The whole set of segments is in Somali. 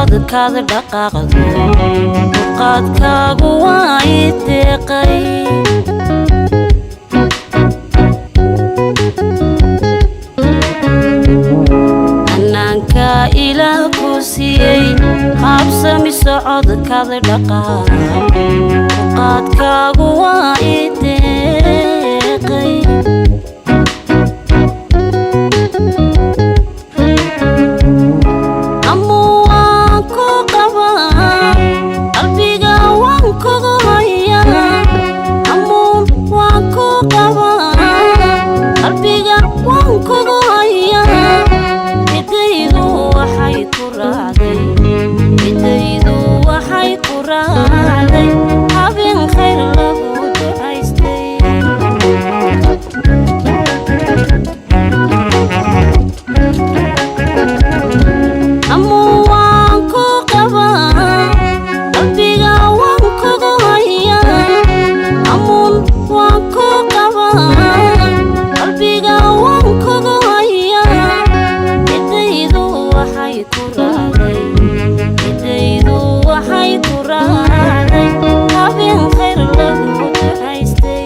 Socodkaad dhaqaaqdo, qaadkaagu waa i deeqay. Hannaanka Ilaah ku siiyey, habsami socodkaad dhaqaaq, qaadkaagu waa i deeqay. Amuu waan ku qabaa, qalbiga waan kugu hayaa. Amuun waan ku qabaa, qalbiga waan kugu hayaa. Midaydu waxay ku raacday, midaydu waxay ku raacday habeen khayr lagu ducaystay. Amuu waan ku qabaa, qalbiga waan kugu hayaa. Amuun waan ku qabaa, qalbiga waan kugu hayaa. Midaydu waxay ku raacday, midaydu waxay ku raacday habeen khayr lagu ducaystay.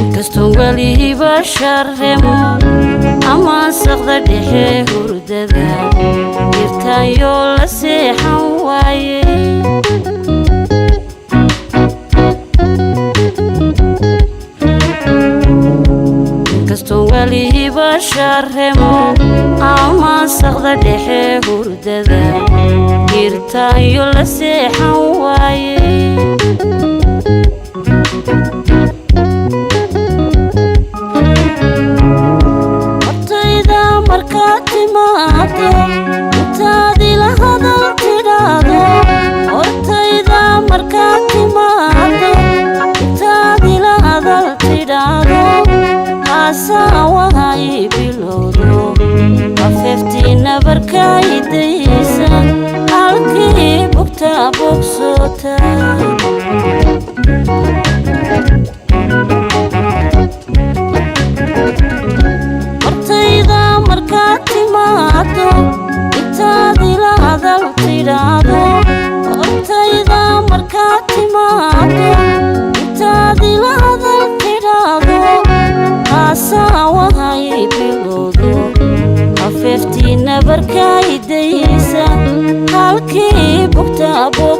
Inkastoon weliba sharremo ama saqda dhexe hurdada jirtaayoo la seexan waaye. Inkastoon weliba sharremo ama saqda dhexe hurdada jirtaayo la seexan waaye. Hortayda markaad timaado, intaad ila hadal tidhaahdo. Hortayda markaad timaado, intaad ila hadal tidhaahdo, haasaa ii bilowdo, afeeftiina barkaydaysa, halkii bugta bogsoota. Hortayda markaad timaado, intaad ila hadal tidhaahdo. Hortayda markaad timaado, intaad ila hadal tidhaahdo, haasaa wahay bilowdo, afeeftiina barkaydaysa, halkii bugta bogsoota.